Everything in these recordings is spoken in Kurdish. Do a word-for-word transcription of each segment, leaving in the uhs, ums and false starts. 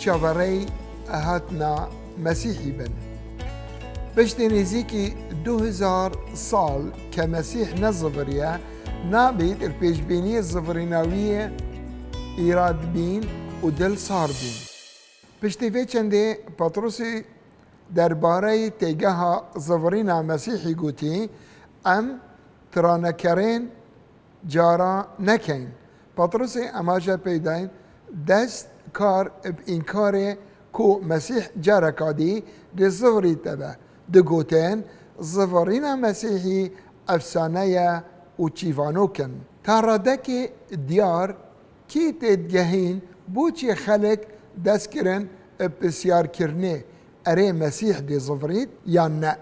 çaverey hatina Mesîhî bin. Piştî nêzîkî du hezar sal ke Mesîh neziviriye, nabît li pêşbîniyê zivirîna wî yê îrad bîn û dil sar bîn. Piştî vê çendê Petrosî derbareyê têgeha zivirîna Mesîhî gotî, em tiranekerên cara nekeyn. Petrosê emaje peydayn dest kar bi înkarê ku Mesîh careka dî dê zivirî tebe. Digotin, zivirîna Mesîhî efsane ye û çîvanok in. Ta radekê diyar kî têdigehîn, boçî xelk dest kirin bi pisyarkirinê, erê Mesîh dê zivirît yan ne?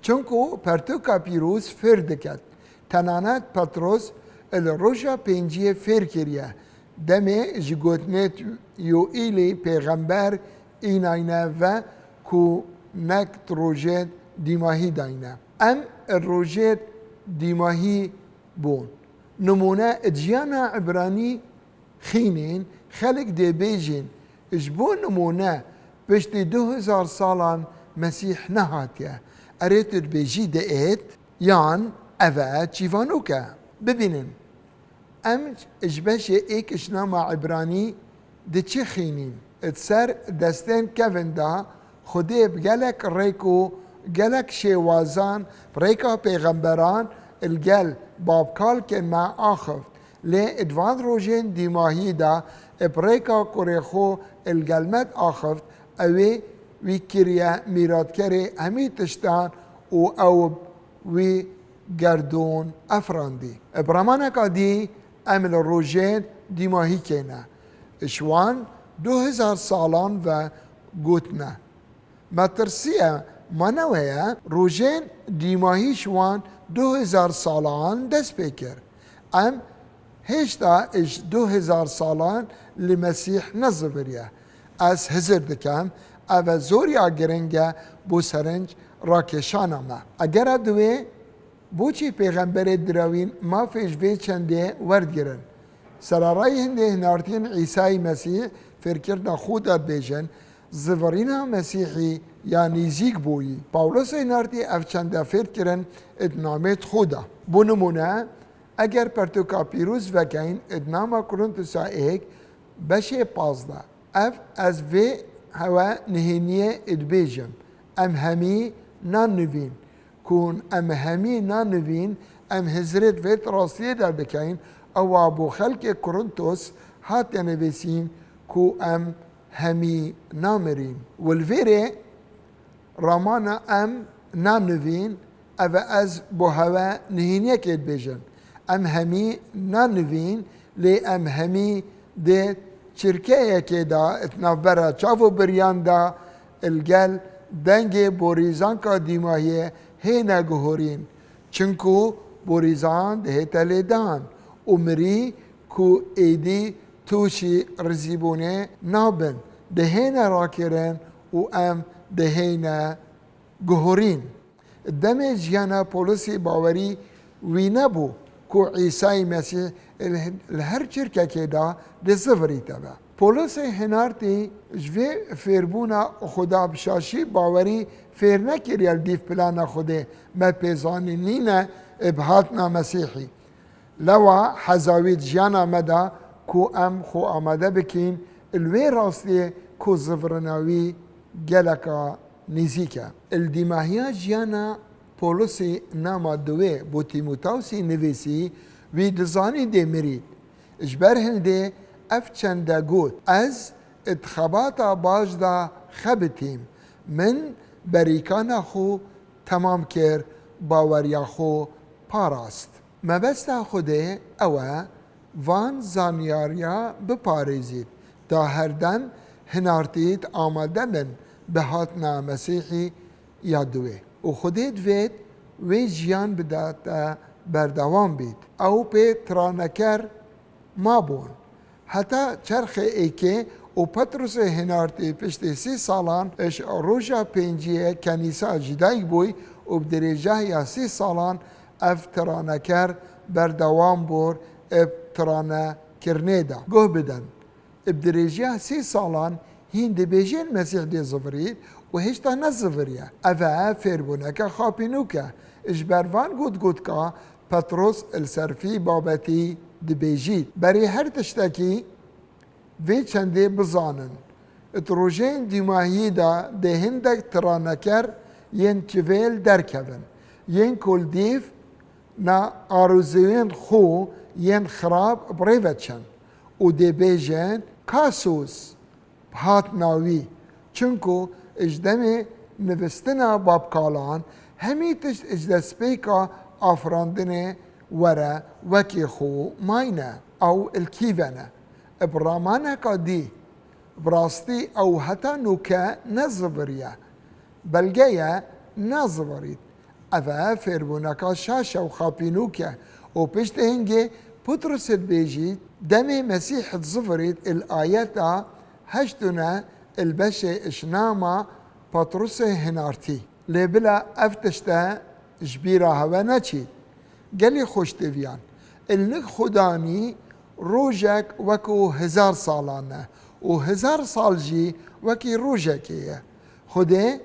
Çunku pertûka pîroz fêr diket. Tenanet Petros li roja pênciyê fêr kiriye. Demê ji gotinê Yoîlî pêxember înayne ve ku nek di rojê dîmahî dayne. Em li rojê dîmahî bûn. Nimûne, di jiyana Îbranî xînên xelk dê bêjin, ji bo nimûne, piştî du hezar salan Mesîh nehatiye. Erê tu dibêjî diêt, yan ev e çîvanok e? Bibînin, em ji beşê êk ji nama Îbranî di çi xînîn? Di ser destên kevin de Xwedê bi gelek rêk û gelek şêwazan bi rêka pêxemberan li gel babkalkên me axift. Lê di van rojên dîmahî de bi rêka kurê xwe li gel me axift, ew ê wî kiriye mîratkerê hemî tiştan û ew bi wî gerdûn efirandî. Bi ramaneka dî em li rojên dîmahî kêne. Ji wan du hezar salan ve gotine. Metirsiye ma ne weye, rojên dîmahî ji wan du hezar salan dest pê kir. Em hêşta ji du hezar salan li Mesîh neziviriye. Ez hizir dikim, ev e zoriya giring e bo serinc rakêşana me. Egera diwê, boçî pêxemberê direwîn mafê ji vê çendê werdigirin? Serarayî hindê hinartiyên Îsayî Mesîh fêrkirina xwe de dibêjin, zivirîna Mesîhî ya nêzîk bûyî. Pawlosê hinartî ev çende fêr kirin di namê xwe de. Bo nimûne, eger pertûka pîroz vekeyn di nama Korintosa êk, beşê pazdeh. Ev ez vê hewe nihêniyê dibêjim, em hemî nanivîn. Ku em hemî nanivîn, em hizirê di vê rastiyê de dikeyn, ewa bo xelkê Korintos hate nivîsîn ku em hemî namirîn. Û li vêrê ramana em nanivîn, ev e ez bo hewe nihêniyekê dibêjim. Em hemî nanivîn, lê em hemî di çirkeyekê de, di navbera çav û biriyan de, li gel dengê borîzanka dîmahiyê hêne guhorîn. Çinku borîzan dihête lêdan û mirî ku êdî tûşî rizîbûnê nabin, dihêne rakirin û em dihêne guhorîn. Demê jiyana Polisî bawerî wî nebû ku Îsayî Mesîh li, li her çirkekê de dê zivirîte be. Polisê hinartî ji vê fêrbûna Xuda bi şaşî bawerî fêr nekiriye li dîv plana Xwedê me pêzanî nîne bi hatina Mesîhî. Lewa heza wî di jiyana me de ku em xwe amade bikîn li wê rastiyê ku zivirina wî geleka nêzîk e. Li dîmahiya jiyana Polisî nama diwê bo Tîmotawsî nivîsî, wî dizanî dê mirî. Ji ber hindê ev çende got, ez di xebata baş de xebitîm, min berîkana xwe temam kir, baweriya xwe parast. Mebesta Xwedê ew e, van zanyariya biparêzît, da herdem hinartît amade bin bi hatina Mesîhî ya diwê. Û Xwedê divêt wê jiyan bidate berdewam bît. Ew pê tiraneker mabûn. Heta çerxê êkê û Petrusê hinartî piştî sî salan ji roja pênciyê kenîsa ji dayik bûy û bi dirêjahiya sî salan ev tiraneker berdewam bûr eb tiranekirinê de. Guh bidin, eb dirêjiya sî salan Hîn dibêjin Mesîh dê zivirît û hêşta neziviriye. Ev e fêrbûneke xapînok e. Ji ber van gotgotka Petros li ser vî babetî dibêjît. Berî her tiştekî vê çendê bizanin. Di rojên dûmahiyê de dê hindek tiraneker yên çivêl derkevin, yên ku li dîv na arozûyên xwe yên xirab bi rê ve çin û dê bêjin, Kasos, bi hatina wî. Çinku ji demê nivistina babkalan hemî tişt ji destpêka afirandinê were wekî xwe mayne. Ew li kî ve ne? Bi ramaneka dî, bi rastî ew heta nûke neziviriye. Belge ye nezivirît. Ev e fêrbûneka şaş e û xapînok e. Û piştî hingê Petrusê dibêjît, demê Mesîh dizivirît, li ayeta heşt û neh, li beşê ji nama Petrusê hinartî. Lê bila ev tişte ji bîra hewe neçît. Gelî xweştiviyan, li nik Xudanî rojek wekû hezar salan e û hezar sal jî wekî rojekê ye. Xwedê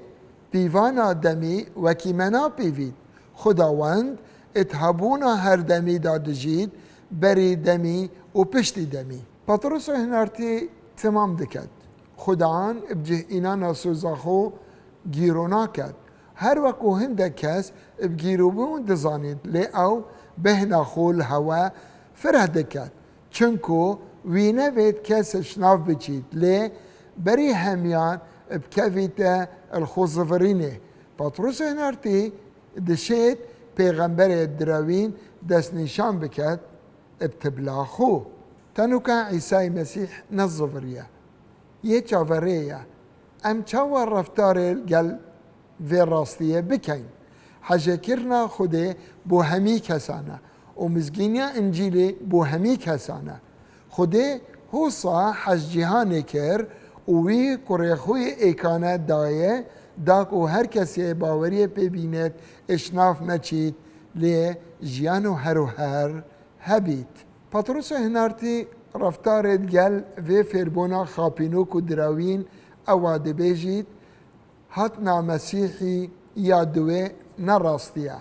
pîvana demî wekî me napîvît. Xwedawend di hebûna her demî de dijît, berî demî û piştî demî. Petrosê hinartî temam diket. Xudan bi cih înana soza xwe gîro naket. Her wekû hindek kes bi gîrobûn dizanît, lê ew bêhna xwe li hewe fireh diket. Çinku wî nevêt kes şinav biçît, lê berî hemiyan bikevîte li xwe zivirînê. Petrosê hinartî dişêt pêxemberê direwîn destnîşan biket bi tibla xwe. Tenûka Îsayê Mesîh neziviriye. Yê çaverê ye. Em çawa reftarê gel vê rastiyê bikeyn? Hejêkirina Xwedê bo hemî kesan e û mizgîniya Încîlê bo hemî kesan e. Xwedê hosa hej cîhanê kir û wî kurê xwe yê êkane daye, da ku her kesê baweriyê pê bînêt, êşnav neçît, lê jiyan û her û her hebît. Petrosê hinartî reftarê digel vê fêrbûna xapînok û direwîn ewa dibêjît, hatina Mesîhî ya duwê ne rastî ye.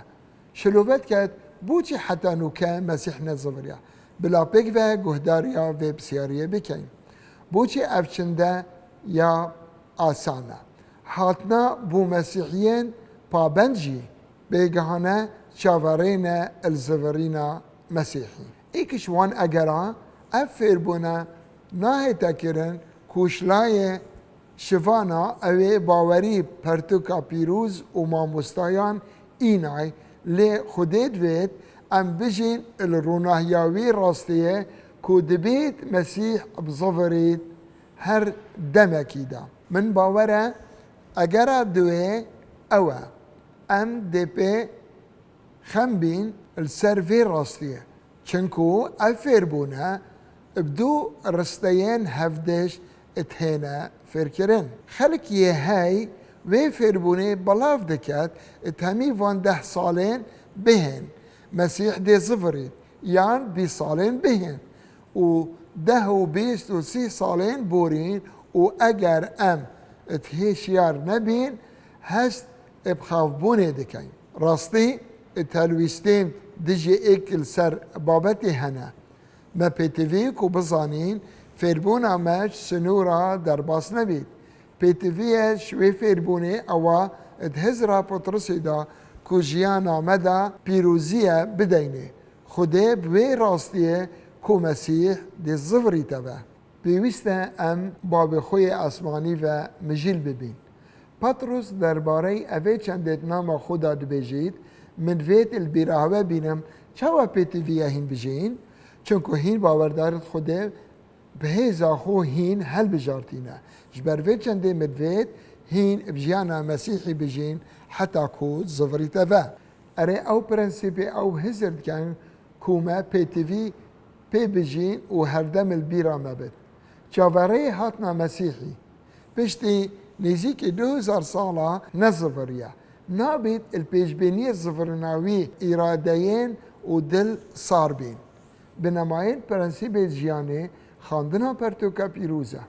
Şilove diket, boçî heta nûke Mesîh neziviriya? Bila pêk ve guhdariya vê pisyariyê bikeyn. Boçî ev çinde ya asan e? Hatina bo Mesîhiyên pabend jî bêgihane çaverê ne li zivirîna Mesîhî. Êk ji wan egera ev fêrbûne nahête kirin ku ji layê şivana ew ê bawerî pertûka pîroz û mamostayan înay, lê Xwedê divêt em bijîn li ronahiya wî rastiyê ku dibêt Mesîh bizivirît her demekî de. Min bawer e, egera duwê ew e. Em dê pê xem bîn li ser vê rastiyê. Çinku ev fêrbûne bi du risteyên hevdiş dihêne fêrkirin. Xelk yê hey vê fêrbûnê belav diket, di hemî van deh salên bihên Mesîh dê zivirît, yan bîst salên bihên û deh û bîst û sî salên borîn û eger em di hêşiyar nebîn, hest bi xavbûnê dikeyn. Rastî, telwîstên dijî êk li ser babetê hene. Me pêtivî ku bizanîn fêrbûna me ji sinûra derbas nebît. Pêtivî ye ji wê fêrbûnê ewa di hizra Petrusê de ku jiyana me de pîroziye bideynê. Xwedê bi wê rastiyê ku Mesîh dê zivirîte be. Pêwîst e em babê xwe yê esmanî ve mijîl bibîn. Petrus derbarey evê çendê di nama xwe de dibêjît, min divêt li bîra hewe bînim, çawa pêtivî ye hîn bijîn? Çinku hîn bawerdarît Xwedê bi hêza xwe hîn helbijartîne. Ji ber vê çendê min divêt hîn bi jiyana Mesîhî bijîn heta ku zivirîte ve. Erê, ew prensîpê ew hizir dikin ku me pêtivî pê bijîn û herdem li bîra me bit. Çaverêyê hatina Mesîhî piştî nêzîkî du hezar sala neziviriye. Nabêt li pêşbîniyê zivirina wî îradeyên û dil sar bîn. Binemayên prensîbê jiyanê xandina pertûka pîroz e.